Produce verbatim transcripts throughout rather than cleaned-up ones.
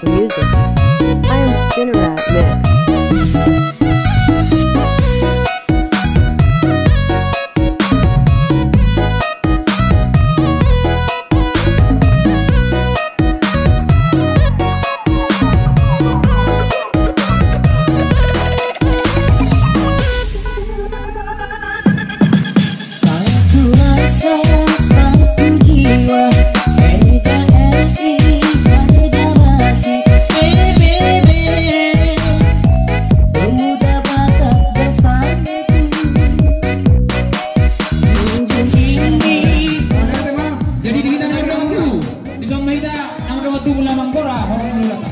Music. I am Sinner at Mix. Satu rasa, satu jiwa, N K R I harga mati, P B B, Pemuda Batak Bersatu, junjung tinggi. Jadi di hita na mardongan tubu, dison ma hita na mardongan tubu laho manggora horong ni ulaonta.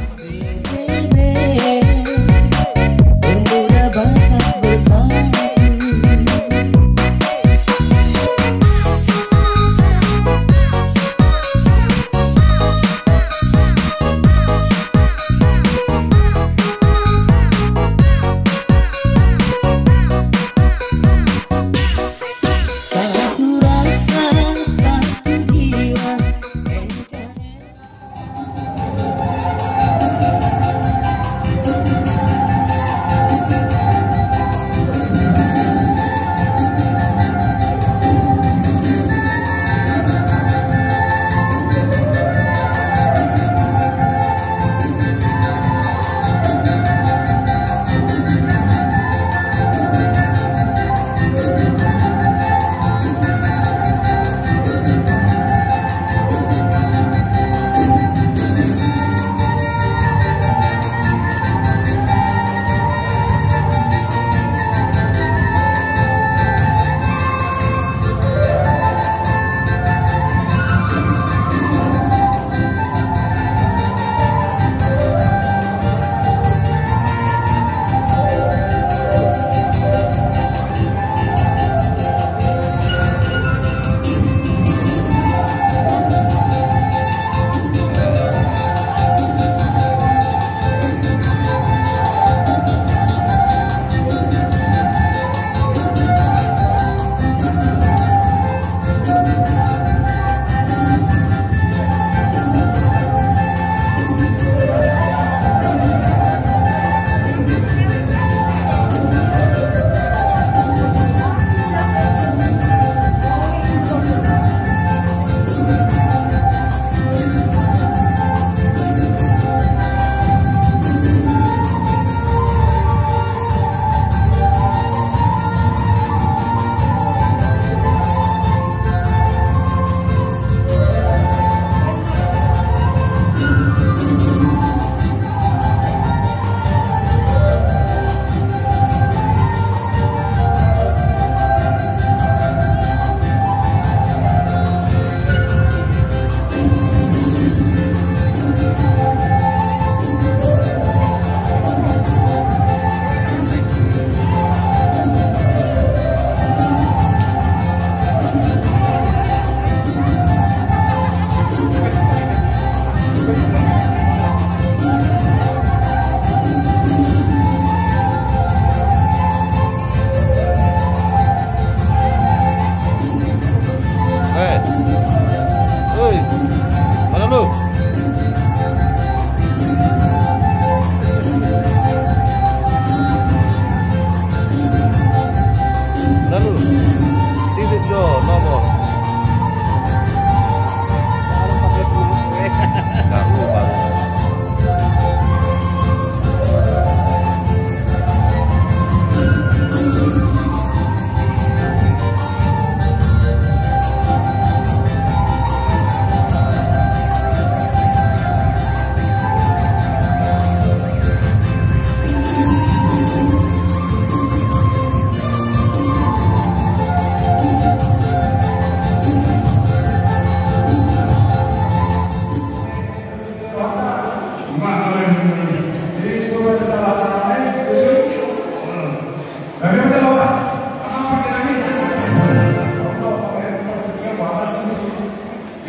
Eh. Oi. Mana lu? Mana lu? Titip jo nomor. Nggak ubah.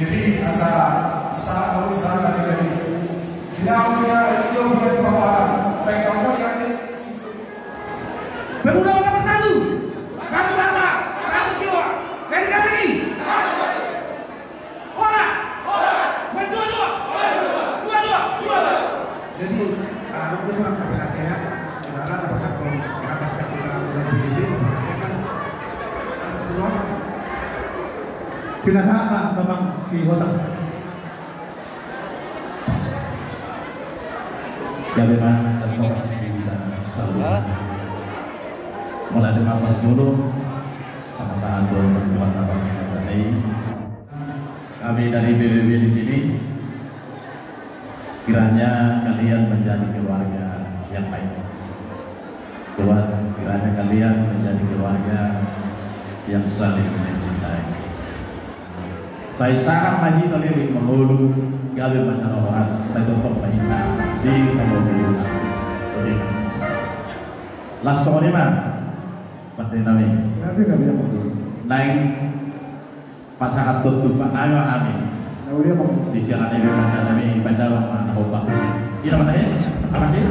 Jadi asa sa tahu di sana dari tadi. Tidak punya, dia punya tempat makan. Baik kamu nanti. Pemuda Batak Bersatu. Satu rasa, satu jiwa. N K R I. Horas! Horas! Maju, maju! Maju, maju! Dua, dua! Dua, dua! Aku surat tapi rahasia. Kenapa ada pasang pun? Kenapa saya sudah udah pilih? Saya kan harus keluar. Pinasahat ma Bambang Sihotang. Gabe ma jala horas di hita saluhutna. Mauliate ma parjolo, tama sahat tu Tuhanta Pardenggan Basa i. Kami dari P B B di sini, kiranya kalian menjadi keluarga yang baik. Keluar, kiranya kalian menjadi keluarga yang saling mencintai. Sai sahat ma hita leleng mangolu, gabe ma jala horas, sai tongtong ma hita di pangoluan. Oke. Laos songon i ma, pande nami. Gabe, gabe, gabe. Naeng pasahat tu tumpaknami ma hami. Na udah, Bang. Di sialan i, tumpaknami, baen damang ma na hombar tusi. Ina ma na i? Apa sih?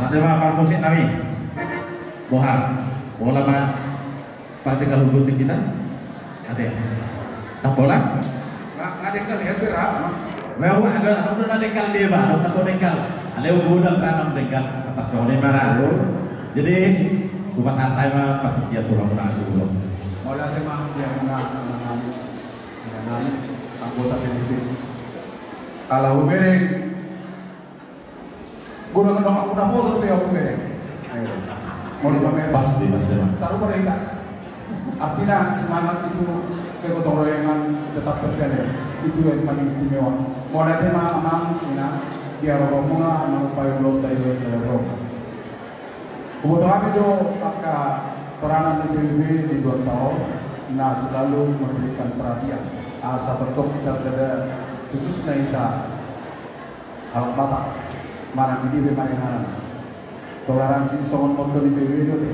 Mauliate ma parmusik nami. Boha, pola ma. Pande kalau gunting kita, ate. Tapola? Nga, nga denggal ya, bera, no? Memang agak, atau udah denggal dia, Pak, atau pas denggal. Ale udah pernah denggal, atas sore marah. Jadi, gua pas santai mah, pas dia tulang muna suruh. Mauliate ma, dia muna, nama nami, nama nami, anggota P B B. Ala hubereng, guna ngedong aku na poso pe aku bere. Ayo. Mau di pamer. Pasti, pasti, Bang. Sarupa do hita. Artina semangat itu kegotong royongan tetap terjalin. Itu yang paling istimewa. Mauliate ma amang, ina, di haroro muna, amang payu lo tadi lo sero. Huboto hami do angka peranan ni P B B di dua tahun, na selalu memberikan perhatian. Asa tetap kita sada khususnya kita halak Batak, manang di dia maringanan. Toleransi songon motto ni P B B do te.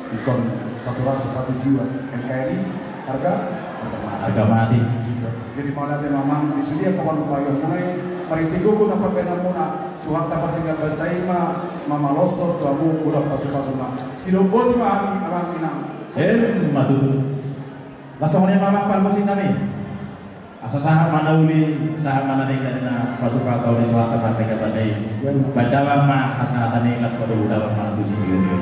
Ingkon satu rasa, satu jiwa. N K R I, harga, harga mati. Harga mati. Gitu. Jadi mauliate ma amang, di sudia kawan upaya mulai, marhite gogo na pambahenan muna, Tuhanta Pardenggan Basa i ma mamaloshon tu hamu, godang pasupasuna. Sidok boti ma hami, amang inang. Emma tutu. Laos songon i ma amang parmusik nami. Asa sahat ma na uli, sahat ma na denggan na pasupasu ni Tuhanta Pardenggan Basa i. Baen damang ma hasahatan i, laos padu damang ma tu situdio.